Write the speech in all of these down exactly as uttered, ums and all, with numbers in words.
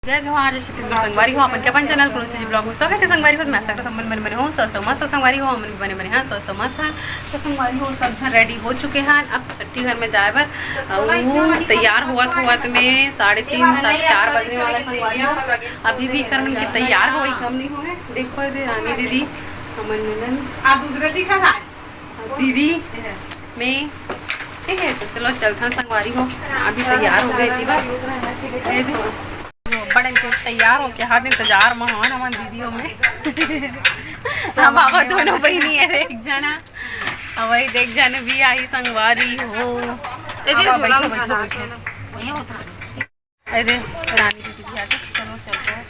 जय जोहार, जय छत्तीसगढ़ संगवारी हो, अपन के अपन चैनल कुनुसी जी ब्लॉग में स्वागत है। संगवारी हो, मैं आशा करत हूँ मन बने बने हो, स्वस्थ हो, मस्त हो संगवारी हो, हमन भी बने बने हैं, स्वस्थ हो, मस्त है। तो संगवारी हो, सब झन रेडी हो चुके हैं, अब छट्ठी घर में जाए बर। अउ तैयार होवत होवत में साढ़े तीन, साढ़े चार बजने वाला है संगवारी हो। अभी भी कर मन के तैयार होवई कम नहीं होवे। देखो एदे रानी दीदी, हमन ननद, आ दूसरे दिखा था। दीदी, मैं, ठीक है, तो चलो चलथन संगवारी हो, अभी तैयार हो गए जीवा। एदे, बड़े के तैयार होके हाथ इंतजार में हवन हमन दीदी हो में। सब बाबा दोनों बहिनी है, एक जना, अब वही देख जन भी आई संगवारी हो। ए दीदी, बैठो, बैठो, बैठो। ए दे, रानी दीदी भी आ गई। चलो, चलते हैं।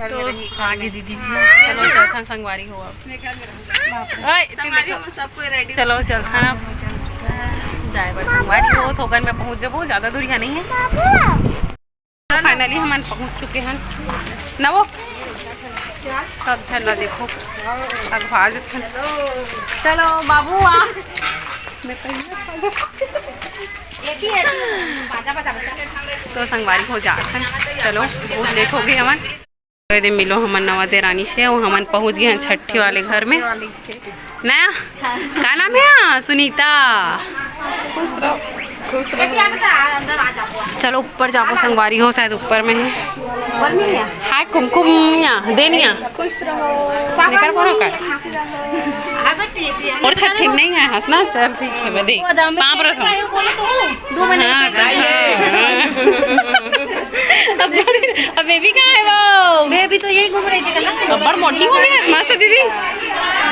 तो आगे दीदी भी है। चलो, चलथन संगवारी हो अब। ओए, तुम देखो। सब कोई रेडी। चलो, चलथन अब। जाए बर संगवारी हो, थोकन में पहुंच जाबो, ज्यादा दूरिया नहीं है। तो finally हमन पहुंच चुके हैं। ना वो सब झन ला देखो, अगवा जथन। चलो बाबू आ। मैं पहले तो संगवारी हो जात हन। चलो, बहुत लेट हो गए हमन। तो एदे मिलो हमन नवा देरानी से, वो हमन पहुंच गए हैं छट्ठी वाले घर में। ना, का नाम है? सुनीता। चलो ऊपर जाबो संगवारी हो, शायद ऊपर में है। हाय कुमकुम या देनिया। खुश रहो। लेकर बोलो का? और छट्ठी में नहीं आए हंसना, चल ठीक है, मैं दे। पाँव परत हूँ। दो महीने हाँ, का। हाँ। अब, अब बेबी कहाँ है वो? बेबी तो यही घूम रही थी कल। अब्बड़ मोटी हो गई है, मस्त दीदी।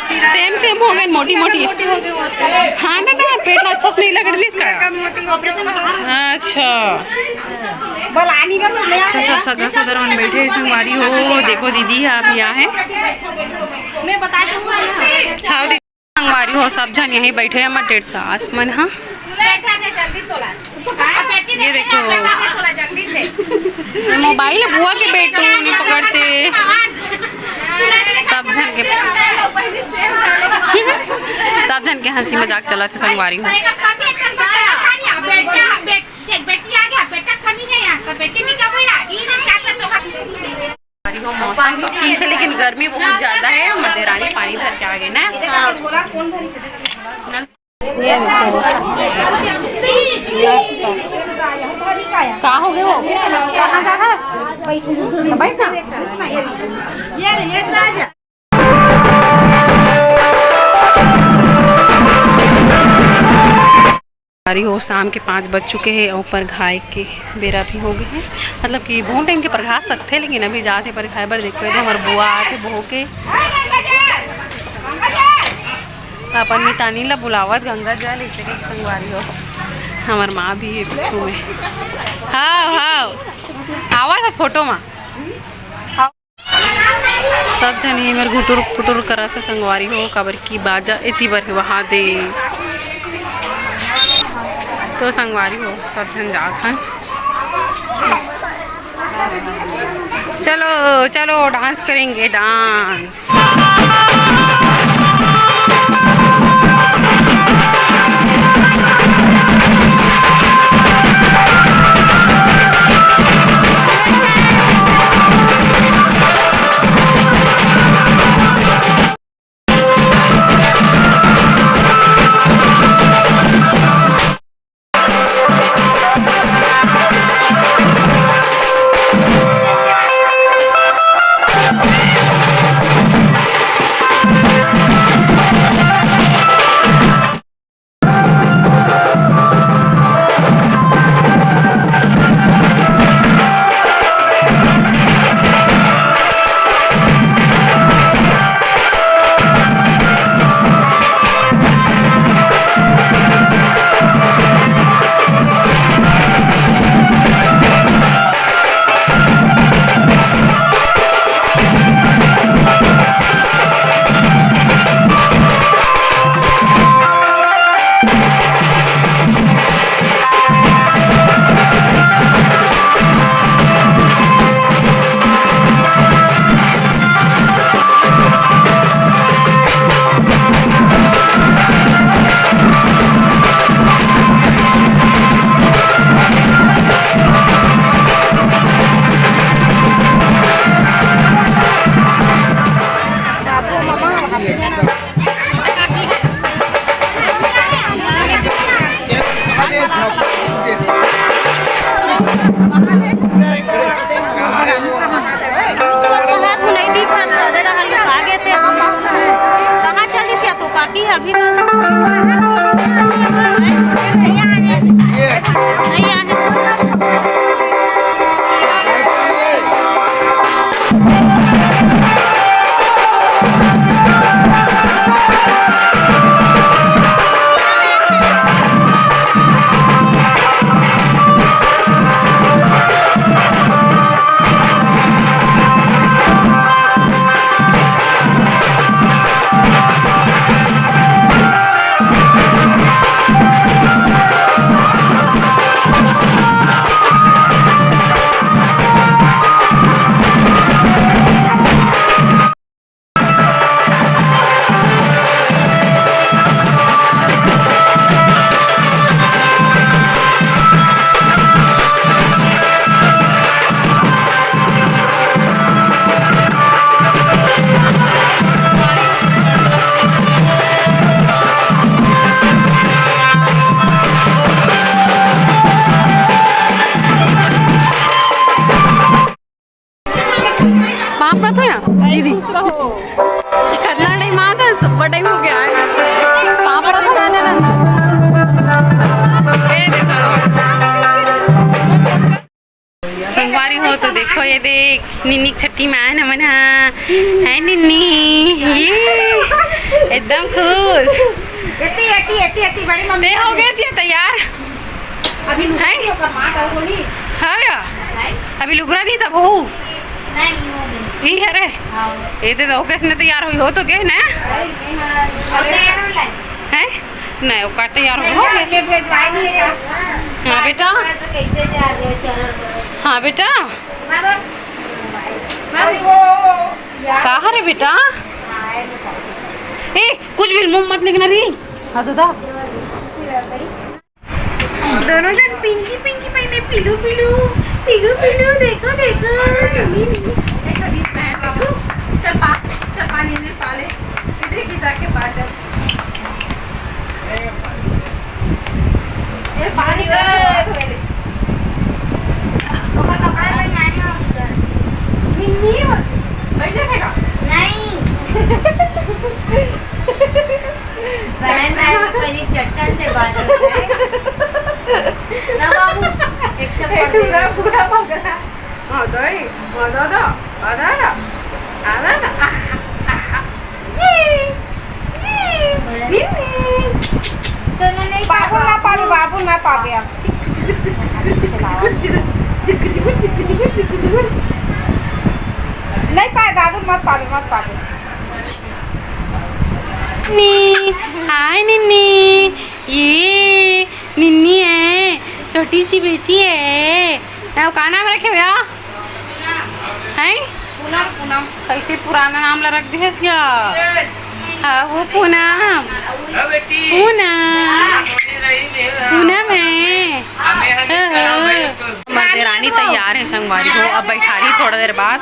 सेम सेम हो गए, मोटी मोटी। मोटी हो गई वो तो। हाँ ना, ना, पेट ला अच्छा से नहीं लग रही इसका। ऑपरेशन में बाहर। अच्छा। तो सब सगा सदर मन बैठे हैं, संगवारी हो, देखो दीदी आप यहाँ है। मैं बता दूंगा ना। हाँ, संगवारी हो, सब झन यहीं बैठे हैं, हमर डेढ़ सास मन हा। बैठा दे जल्दी तोला। अब बेटी ये देख देखो। बैठा दे तोला जल्दी से। मोबाइल बुआ के बेटू नहीं पकड़ते। सब झन के, सब झन के हंसी मजाक चलत हे संगवारी हो। बेटा, बेटी आ गया, बेटा कमी है यहाँ, तो बेटी भी कम है यहाँ। ये नहीं क्या कर तो संगवारी हो, मौसम तो ठीक है, लेकिन गर्मी बहुत ज्यादा है। हमर देरानी पानी धर के आ गए ना। ये देखो। का हो गए वो? कहाँ जा रहा है? बैठ ना। अरे हो, शाम के पाँच बज चुके हैं, ऊपर घाय के बेरा भी हो गए हैं। मतलब कि बहुत टाइम के परघा सकथे, लेकिन अभी जात हे परघाय बर। देखो, एदे हमर बुआ आत हे, बहू के अपन मितानी ला बुलावत, गंगा जल, इसे के संगवारी हो। हमर माँ भी है पीछू में। हाँ, हाँ, आवा था फोटो में। सब झन ये मेर घुटुर पुटुर करत हे संगवारी हो, काबर की बाजा एती बर हे वहाँ दे। तो संगवारी हो, सब झन जात हन। चलो, चलो, डांस करेंगे, डांस। हाथ में नहीं दिखा था, जरा हम लोग आगे थे, हम मस्त हैं। कहाँ चली थी तो काकी अभी? नहीं आने। पाँव परत हो या, दीदी? कतना टाइम आत हे, सुबह टाइम हो गया है। पाँव परत हो, जाने ना। ए, देखो। संगवारी हो तो देखो, ये देख, निन्नी के छट्ठी में आए ना मन हा। है निन्नी, ये एकदम खुश। एती, एती, एती, एती, बड़ी मम्मी। ते हो गए सी तैयार? अभी हैं? ओकर माँ का बोली। हाँ या? नहीं। अभी लुगरा दी तब हो। नहीं, नहीं, नहीं। ई हरे? हाँ। ये तो, तो कैसे तैयार हुई हो तो के ना? नहीं, नहीं, हाँ। और तैयार हो लाई। हैं? नहीं, ओका तैयार हो नहीं, गए। मैं भेजवाई नहीं है। हाँ बेटा। तो कैसे तैयार हुए, चलो, चलो। हाँ बेटा। मैं तो, मैं वो, यार। कहाँ रे बेटा? हाँ, ये बताओ। ए, कुछ भी मुंह मत लिखना री। हाँ तो दा। दोनों जन पिंकी पिंकी पहने, पीलू पीलू, पीलू पीलू, देखो देखो, नीली नीली। ए, छोटी सी बहन, देखो, चल पा, चल पानी में पा ले, इधर घिसा के पा, चल। ए, पानी चला के बात होए ले। ओकर कपड़ा पहनाए ना उधर। नी, नी हो, बैठ जाएगा। नहीं। बहन, बहन को कहीं चट्टन से बात हो जाए। ना बाबू, एक थप्पड़ ए, दे। पूरा, पूरा पकड़ा। आ, दाई, आ, दादा, आ, दादा, आ, दादा, आ, आ, आ। ये, ये, ये। तो उन्होंने बाबू ना पावे, बाबू ना पावे अब। नहीं पाए दादू, मत पावे, मत पावे। नी, हाय निन्नी, ये निन्नी है, छोटी सी बेटी है। नाम, का नाम रखे हो या? हैं? पूनम, पूनम। कैसे पुराना नाम ला रख दिहस या? हाँ, वो पूनम। हाँ, बेटी। पूनम। हाँ, बनी रही मेरा। पूनम है। हमें हमें हाँ, चलाओ हाँ। भाई, तो हमार देरानी तैयार है संगवारी हो, अब बैठा रही थोड़ा देर बाद।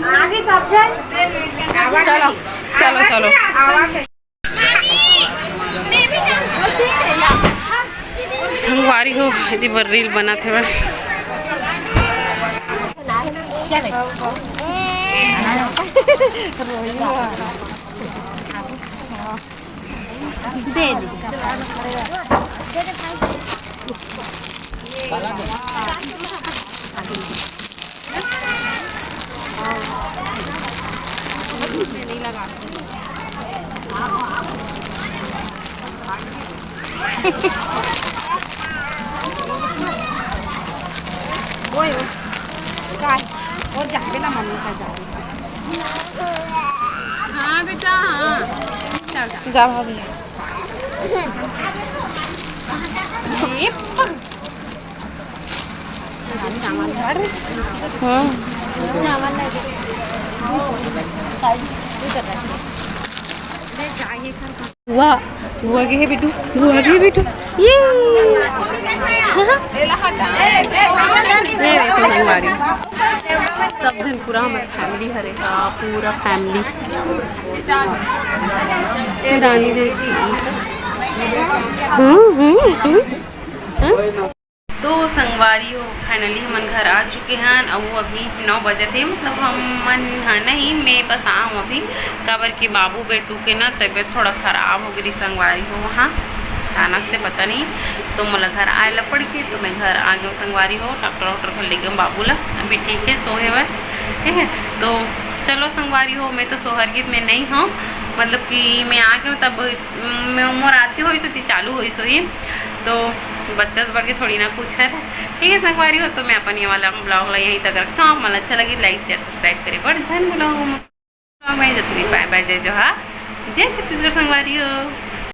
आगे सब जन। चलो, चलो, चलो। संगवारी हो, एती बर रील बनत हवय। दे दे। ओए, ओए, काय? और जाबे ना, मम्मी का जाबे। हाँ बेटा, हाँ। चल, चल। जा भाभी। ये पक- चावल। हाँ। चावल लगे। वाह, वो आगे है बिट्टू, वो आगे है बिट्टू। ये। ये देखो हमारी। सब जन पूरा हमारी फैमिली हरे, हाँ, पूरा फैमिली। रानी देश। हम्म, हम्म, हम्म। तो संगवारी हो, finally हमन घर आ चुके हन। अउ अभी नौ बजत हे, मतलब हमन ह नहीं, मैं बस आऊँ अभी, काबर कि बाबू बेटू के ना तबीयत थोड़ा खराब हो गई संगवारी हो, वहाँ अचानक से पता नहीं, तो मोला घर आए ला पड़ गई, तो मैं घर आ गई संगवारी हो। डॉक्टर वॉक्टर घर ले गए बाबू ला, अभी ठीक है, सो हेवय, ठीक है। तो चलो संगवारी हो, मैं तो सोहर गीत में नहीं हूँ, मतलब कि मैं आ गई तब मैं, मोर आती होइस होती, चालू होइस होही, तो बच्चा से बढ़ के थोड़ी ना कुछ है। ठीक है संगवारी हो, तो मैं अपन ये वाला ब्लॉग ला यहीं तक रखता हूँ। आप मन अच्छा लगी, like, share, subscribe करे बर झन भूलो। ब्लॉग में जतनी bye bye, जय जोहार, जय छत्तीसगढ़ संगवारी हो।